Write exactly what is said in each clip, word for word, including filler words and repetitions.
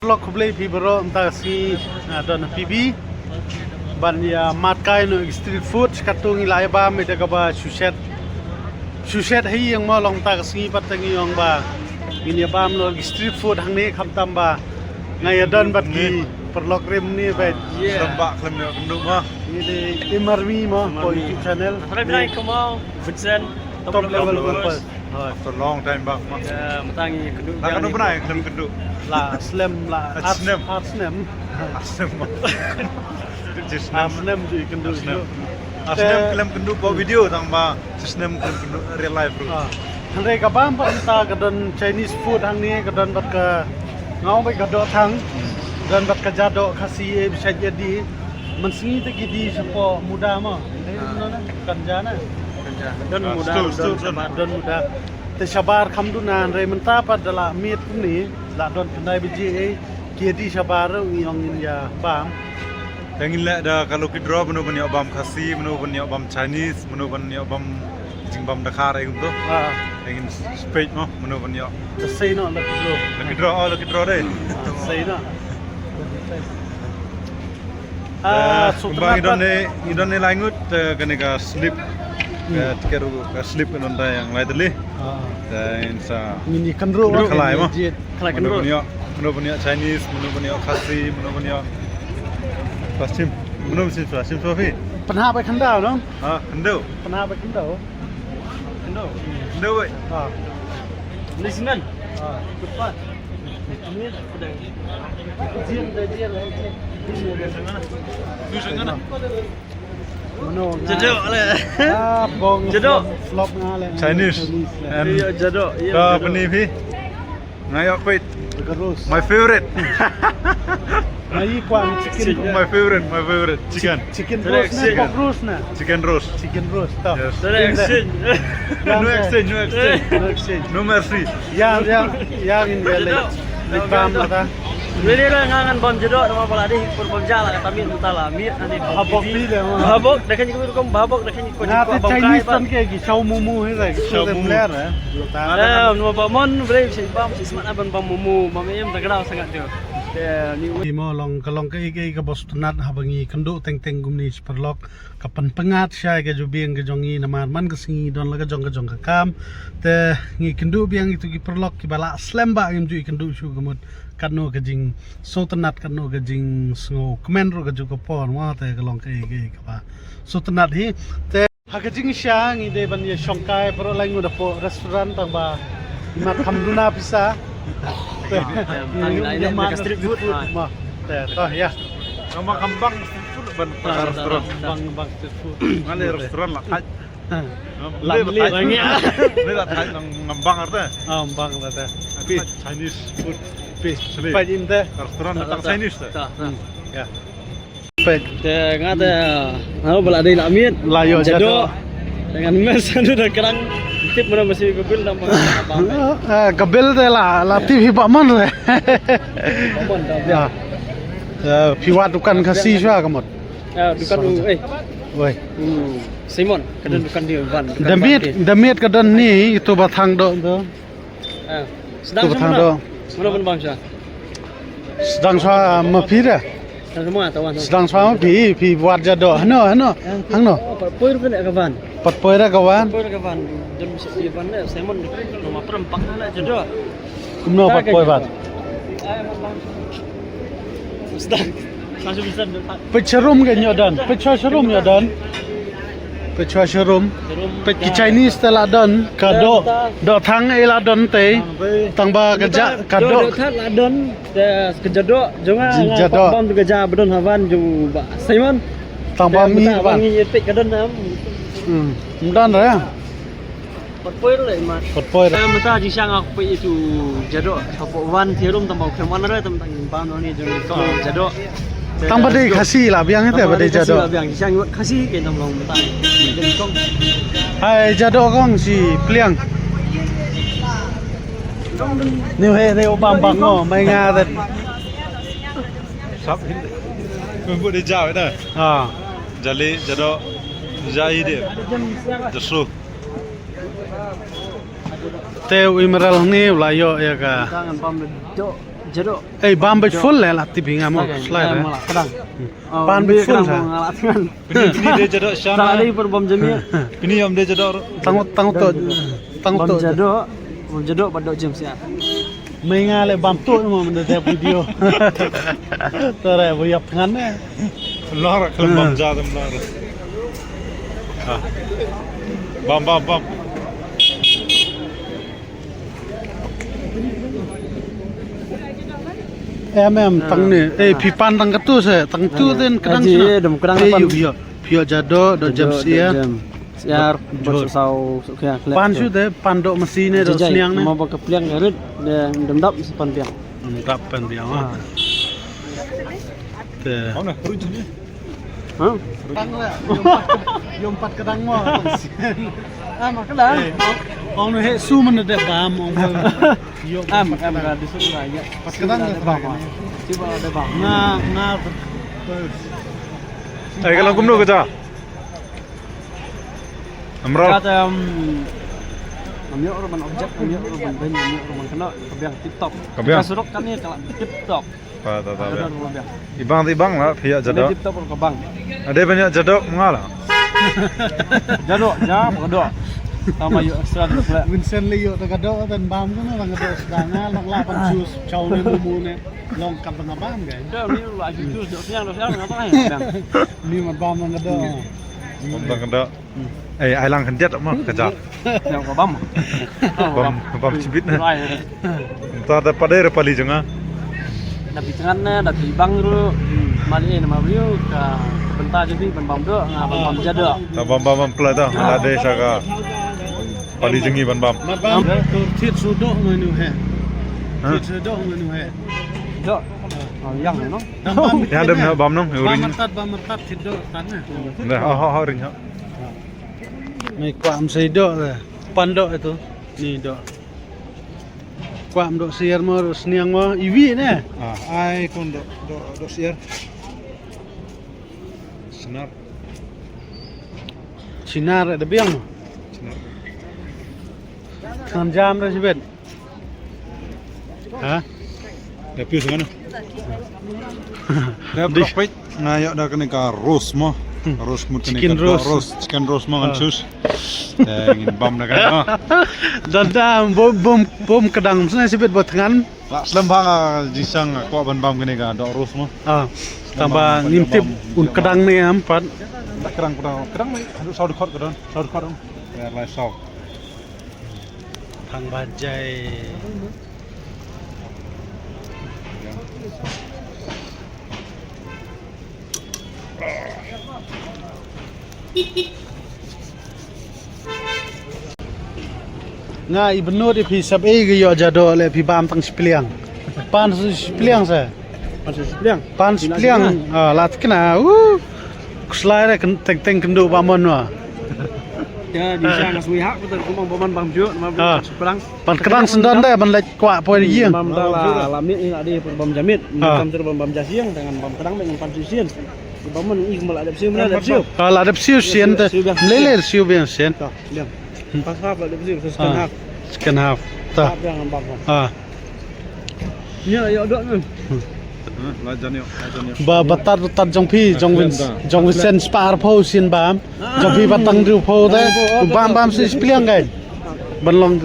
Lok khublei phi baroh, mynta ka sngi nga don ha P B ban ïa mad kai noh ïa ki street food. Katto ngi la ïa bam ïa da kaba shu shet, shu shet ha ïing mo, long mynta ka sngi pat te ngi ong ba ngin ïa bam noh ïa ki street food hangne, khamtam ba nga ïa don bad ki paralok rim ne bad. Khlem ba khlem ïoh kynduh mo. Ngi dei Im Army mo, ko YouTube channel. Vincent, top level workers. After long time back mo. Mynta ngi kynduh. La kynduh bnai khlem kynduh. La slem la ar snem. Ar snem. Ar snem mo. Ar snem ju kynduh ju. Ar snem khlem kynduh ba video tang ba shi snem khlem kynduh real life ruh. Hynrei ka bam ba mynta ka don Chinese food hangne, ka don bad ka, nga ong ba ka doh thang, don bad ka jadoh Khasi e bishai ïa di. Mynsngi te ki di shapoh muda mo. Kan ja na. Don muda, don shabar. Don muda. Te shabar kham duna, hynrei mynta pat da la miet kumne, la don khyndai baje ei, ki di shabar ruh ngi ong ngin ïa bam. Te ngin leh da ka lucky draw, mano ban ïoh bam Khasi, mano ban ïoh bam Chinese, mano ban ïoh bam jingbam Dkhar ei kumto. Te ngin spet mo, mano ban ïoh. Te sei noh lucky draw. Lucky draw, oh lucky draw dei. Sei noh. Ah, kumba ngi don ne, ngi don ne lai ngut, eh, kane ka slip. Ka tiket ruh ka slip ka don da ïa ngi lai tylli. Te ngin sa ngin ïa kynruh khalai mo. Khalai kynruh. Mano ban ïoh, mano ban ïoh Chinese, mano ban ïoh Khasi, mano ban ïoh. Pas shim, mano ban shim, shim phi. Pynhap ba khyndaw no? Ha, khyndaw. Pynhap ba khyndaw. Khyndaw. Khyndaw wei. Ha. Ni sinan. Ha. Tepat. Jadoh le. Jadoh. Flop nga le. Chinese. Jadoh. Ka bini phi. Nga ïoh peit. My favorite. Nga ïoh kwah chicken. My favorite, my favorite. Chicken. Chicken roast na, pork roast na. Chicken roast. Chicken roast. Yes. No exchange, no exchange. No exchange. No mercy. Ïa, ïa, ïa ngin ïa leit. Leit bam lada. Lei lei la nga ngan bam jadoh namar ba la dei por bam ja la kata miet mynta la miet ani. Habok phi de. Habok da kan ko kom habok da kan ko. Nga te Chinese tan ke ki shaw momo hi la ki shaw momo. Namar ba mon bre shi bam shi smat ban bam momo bam em da grau sangat jo. Te ni mo long ka long ka ei ka ei kaba sngewtynnat haba ngi kynduh teng teng kumne shi paralok. Ka pynpyngngad shai ka ju biang ka jong ngi namar man ka sngi don la ka jong ka jong ka kam. Te ngi kynduh biang itu ki paralok kiba la slem ba ngim ju kynduh shuh ka mut katno ka jingsngewtynnat katno ka jingsngewkmen ruh ka ju ka por mo te ka long ka ei ka ei kaba sngewtynnat hi. Te ha ka jingshisha ngi dei ban ïa shongkai baroh lai ngut hapoh restaurant tang ba imat kham duna pisa. Te ngi ïa mat street food mo. Te to ïa. Ngam bang street food ban restaurant. Bang bang street food. Nga le restaurant la thait. La mlih. Mlih la thait nang ngam bang arta. Ngam bang arta. Pi Chinese food. Pi. Pai im te. Restaurant tang Chinese te. Ya. Pai. Te nga te nga ba la dei la miet. La ïoh jadoh. Dengan mes anu da kerang. Tip mana masih ka bill nama. Ka bill te la la tip hi ba mon re. Mon da. Ya. Phi wad dukan Khasi shuwa ka mut. Ah, dukan u, eh. Wei. Simon, ka don dukan di van. Da miet, da miet ka don ni itu ba thang doh tu. Ah, sdang shuwa. Mano ban bam shuwa? Sdang shuwa ma phi da. Sdang shuwa ma phi, phi wad jadoh. Hano, hano. Hangno. Pat poi ruh ka van. Pat poi ruh ka van. Pat poi ruh ka van. Don mesti di van ne, Simon. Nama perempang na jadoh. Kumno pat poi bad? Peit sharum ka ïoh don. Peit sharum ïoh don. Peit ki Chinese te la don ka doh, doh thang ei la don te. Tang ba ka ja ka doh. Doh thang la don ka jadoh jong nga. Jadoh. Bam ka ja ba don havan jong ba Simon. Tang ba mi ba ngi peit ka don nam. Hmm. Don re. Pat poi ruh le mat. Pat poi ruh. Mynta jingshisha nga poi itu jadoh. Hapoh wan thiarum tang ba u khlem wan re tang tang bam ni jong kong jadoh. Tang ba dei Khasi la biang ite ba dei jadoh. Biang jingshisha ngi Khasi ke tang long mynta. Hai jadoh kong shi pliang. Ni he ni u bam bang mo mai nga de. Sap hin. Pun bu dei jaw ite. Ha. Jali jadoh jai de. Jasu. Te u Emerald ni u la ïoh ïa ka. Ngan bam da doh Jadok. Eh, bam bad full le la tibi nga mo. Slide, eh. Malah kadang. Pan bad full sa. Pini pini de jadok shana. Sa dei pun bam jami. Pini om de jadok. Tang tang to. Tang to. Bam jadok. Bam jadok bad dok jam siar. Mai nga le bam to mo menda de video. Tore bu yap ngan ne. Lor khlem bam jadok lor. Bam bam bam. Em em tang ne. Eh, phi pan tang katu se, tang tu den kadang sna. Dam kadang pan. Phi yo, phi yo jadok, dok jam siar. Siar, bot saw, sukya khlek. Pan shu de, pan dok masi ne, dok sniang ne. Mo ba ka pliang rit, de dam dap si pan biang. Dap pan biang. Te. Ha? Yom pat kedang mo. Ah, mak kedang. Ong nu he su men de bam ong. Yom am am ga di su la ya. Pat kedang de bam. Cuba de bam. Nga nga. Ai ka long kumno ka ja. Amra. Kata am am yo ro ban objek, am yo ro ban ben, am yo ro ban kena, kebiang tip top. Kebiang. Ka surok kan ni kala tip top. Ta ta ta. Ibang ibang la phi ïa jadok. Tip top ka bang. Ade ban ïa jadok menga la. Jadok ja ba dok. Tama ïa extra dok la. Vincent le ïa ta ka dok tan bam kan la ka dok sedang la la pan jus chau ne mu mu ne long kat tengah bam kan. Dah ni la jus dok siang dok siang ngapa ya. Ni ma bam ka dok. Bam ka dok. Eh, ai lang khyndiat ma ka jat. Ïa ka bam. Bam bam chibit na. Rai. Ynta da padai ra pali jong nga. Da pi tngan na da pi bang ru. Mali na ma view ka bynta jong phi ban bam dok nga ban bam jadok. Ta bam bam bam pla ta la dei sa ka pali jong ngi ban bam. Ma bam tur thit sudok manu he. Ha? Thit sudok manu he. Dok. Oh, yang no. Yang dem na bam nong. Bam mertat bam mertat thit dok tan na. Dah, oh, oh, oh, ring ha. Mai kwah am sei dok le. Pan dok itu. Ni dok. Kwah am dok siar mo, dok sniang mo. Iwi ne. Ah, ai kon dok dok dok siar. Sinar. Sinar de biang mo. Sinar. Kan jam re sibet. Ha? Da piu sngano. Da brok peit nga ïoh da kane ka roast mo. Roast mut kane ka roast, chicken roast mo ngan choose. Eh, ngin bam da kane mo. Da da bom bom bom kedang sne sibit bot ngan. La slem bha nga jingsang ko ban bam kane ka dok roast mo. Ah. Tang ba ngim tip un kedang ne am pat. Da kedang kedang kedang mai. Aduh saw dkhot kedang. Saw dkhot. Ya lai saw. Thang bajai. Nga i benut i phi sap ei ga ïoh jadok le phi bam tang shi pliang. Pan shi pliang sa. Pan shi pliang. Pan shi pliang. Ah, la tikna. Uh. Kuslai re teng teng kendu ba mon wa. Ya, di sha nga sui hak betul kumang ba man bam juk, man bam shi pliang. Pan kedang sendon de ban leit kwah poi ïing. Bam da la la mit ni la di bam jamit. Bam ter bam bam jasiang dengan bam kedang dengan pan sisien. Bam man i kembal adep siu mana adep siu. Ah, la adep siu sien te. Lele siu biang sien. Biang. Pas hap la adep siu second half. Second half. Ta. Biang bam. Ah. Nya ya dok ni. Ba batat batat jong phi jong Vin jong Vincent spar pho sien bam. Jong phi batang riu pho te. Bam bam si spliang kai. Ban long.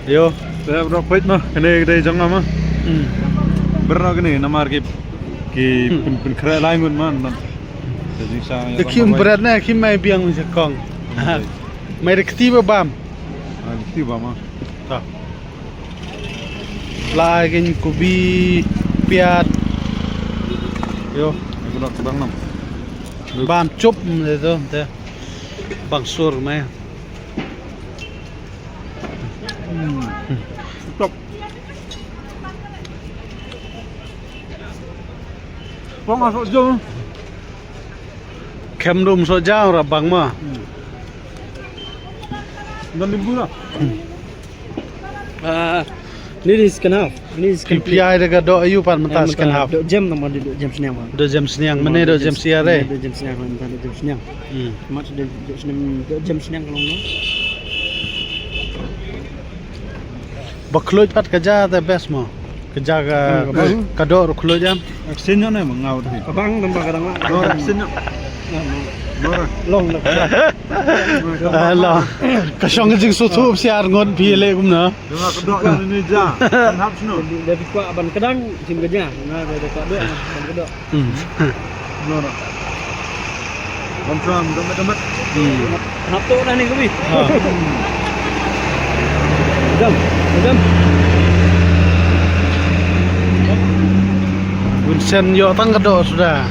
Yo. Te bro peit ma kane dei jong ma. Bro kane namar ki ki pun pun kra lai ngun man. Te kim bret na kim mai biang mi kong. Mai de kti ba bam. Ah, kti ba bam. Ta. Lai kin kubi piat. Yo, aku dak bang nam. Bam chup de to te. Bang sur mai. Top. Bang masuk jom. Kem dum so jam ra bang ma. Dan limbu lah. Ah, ni di second half. Ni di second half. P P I de ka dok ayu pan menta second half. Dok jam nama di dok jam sniang ma. Dok jam sniang, mene dok jam siar eh. Dok jam sniang, menta dok jam sniang. Hmm. Mat dok jam sniang, dok jam sniang kalau no. Ba khluit pat ka ja the best mo. Ka ja ka, hmm, ka bang. Ka doh ruh khluit jam. Action nyo ne ma ngau ti. Ka bang tang ba ka dang la. Nora action nyo. Nora. Long na ka. Eh, long. Ka shong ka jingsngewthuh siar ngut phi le kumno. Dang ka doh ni ja. Kan hap sno. Dei phi kwah ban kdang jing ka ja. Nga dei kwah doh ban kdoh. Hmm. No, no. Bam sam, damat, damat. Hmm. Hap tu dah ni kami. Ha. Jam, jam. Vincent ïoh tang ka doh suda.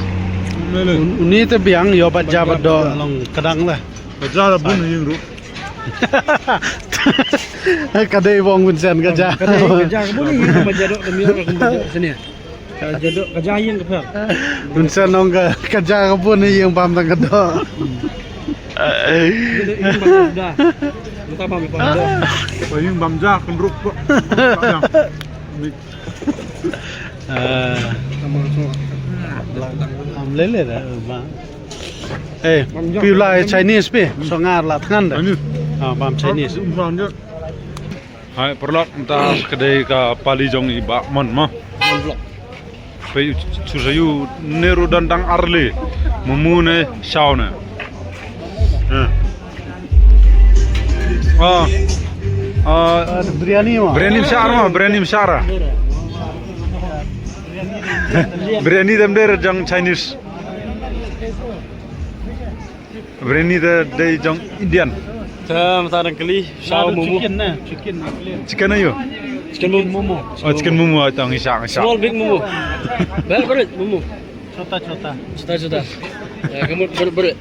Lele. Un-, uni te biang ïoh ba ja ba doh long kdang lah. Ba ja la bun ïing ruh. Ka dei bong Vincent ka ja. Ka dei ka ja ka bun ïing ba ja doh kami ïoh ba ja sini. Ka ja doh, ka ja ïing ka pher. Vincent ong ka, ka ja ka bun ïing bam tang ka doh. Ka ja doh ïing bam ja suda. Mynta bam ka doh. Ka ïing bam ja kynrup ko. Eh. Am lele da, eh, ba. Eh, bam ja. Phi u la Chinese phi? Song ar la thngan da. Chinese. Ah, bam Chinese. Bam ja. Hai, paralok, mynta ka dei ka pali jong i Bah Mon mo. Mon vlog. Pei u chu sa yu ne ruh don dang arli. Mumu ne shaw ne. Ha. Ah. Ah, biryani mo. Biryani mshara mo, biryani mshara. Biryani dem der jong Chinese. Biryani te dei jong Indian. Te mynta dang kylli, shaw momo. Chicken na, chicken na kylli. Chicken aïu? Chicken momo. Oh, chicken momo, ai tang i shah, i shah. Small big momo. Big big momo. Chota chota. Chota chota. Ya, kamu big big.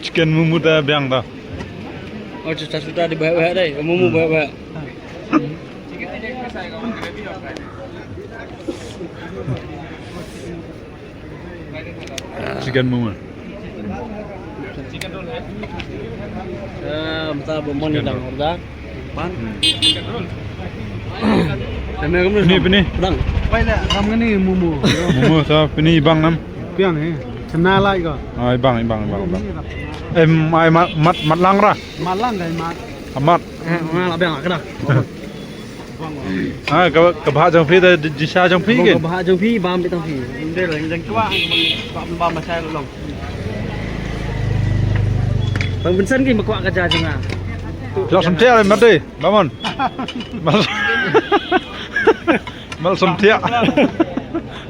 Chicken momo te biang ta. Oh, chota chota di big big dei. Momo big big. Chicken momo. Eh, mynta ba Mon dang order. Pan. Pini, pini. Dang. Pai le, ram ngani momo. Momo sa pini bang nam. Biang he. Kena lai ko. Ai bang, bang, bang, bang. Em, ai mat, mat, mat lang ra. Mat lang kai mat. Amat. Eh, ma la biang ka da. Ah, ka, ka bha jong phi da, di, di sha jong phi kin? Ka bha jong phi, bam di tang phi. Ym dei la, jong chwa, bam, bam, bam, bam, bam, bam. Bang Vincent ki ma kwah ka ja jong nga. Lok sam tiak le mat dei, Bah Mon. Mal, mal sam tiak.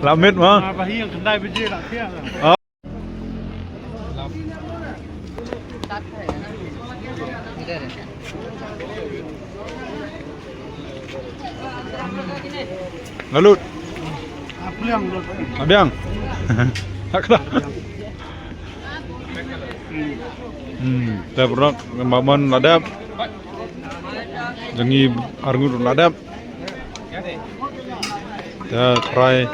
La mit ma. Ma ba hi yang khyndai baje la tiak. Ah. Lalut. Abiang. Hakda. Hmm, te paralok, Bah Mon la dep. Jong ngi arngut la dep. Te trai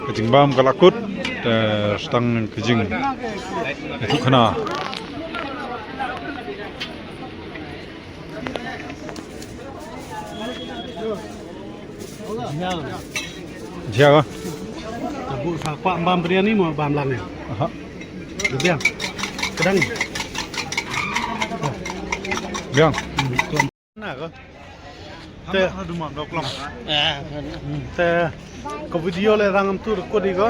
ka jingbam ka la kut, te sdang ka jing. Ka tu khana. Jia ka? Ka bu sa kwah bam biryani mo bam lang. Aha. Biang. Kedang. Biang. Hmm, tuan. Na ko. Te. Te ka video le rang tu record ko.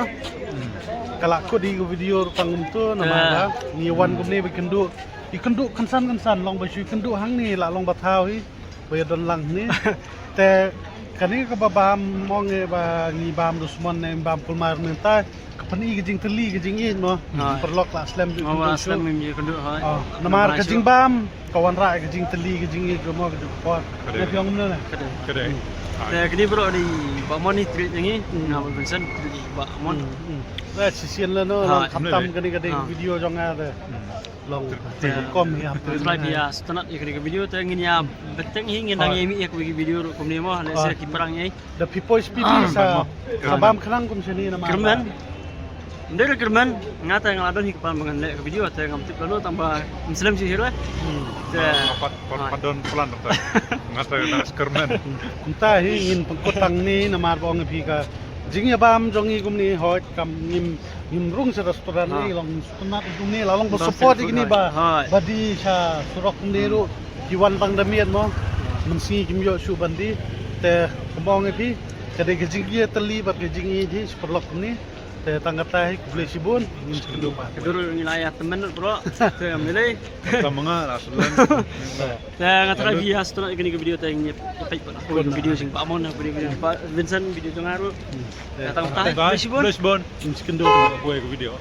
Ka la kut di ka video rang tu namar ba ngi wan kumne ba kynduh. I kynduh kynsan kynsan long ba shu kynduh hangne la long ba thaw hi. Ba ïa don lang hangne. Te kane kaba bam mo ngi ba ngi bam dusmon ne bam kulmar mynta. Ka pyni ka jingtylli ka jingïeit mo. Paralok la slem. Mo ba slem ïa kynduh hoi. Namar ka jingbam. Ka wanrah ka jingtylli ka jingïeit ka mo ka jingkor. Ka dei. Ka dei. Ka dei. Te kane bro dei Bah Mon hi treat ïa ngi, nga Bah Vincent treat ïa Bah Mon. Te shisien la no long khamtam kane ka dei video jong nga te. Long te kom hi hap te. Try phi ïa sngewtynnat ïa kane ka video te ngin ïa bteng hi ngin dang ïa mih ïa ka video ruh kumne mo lehse ki prank ïa. Da phi poi speed sa bam khnang kum shane namar. Kyrmen. Ym dei re kyrmen, nga te nga la don hi kyrpang ba ngan leh ka video te ngam tip lano tang ba ym slem shuh hi re. Te pat pat pat don plan te. Nga te nga kyrmen. Kumta hi ngin pynkut tang ni namar ba ong phi ka jingïabam jong ngi kumne hoi kam ngim ngim rung sha restaurant ni long sngewtynnat kumne la long ba support ïa kine ba ba die sha surok kumne ruh ki wan tang da miet mo. mynsngi kim ïoh shuh ban die. Te kumba ong ïa phi, ka dei ka jingïatylli bad ka jingïeit hi sha paralok kumne. Te tang katta hi, khublei shibun. Ka dur ngi la ïa tymmen lut bro. Te ngam lei. Ka manga la sulan. Te nga trai phi ha sdang kane ka video te ngi peit bad ka video jing ba mon ha video video ba Vincent video jong nga ruh. Te tang katta hi, khublei shibun. Khublei shibun. Ngi shu kynduh ka video.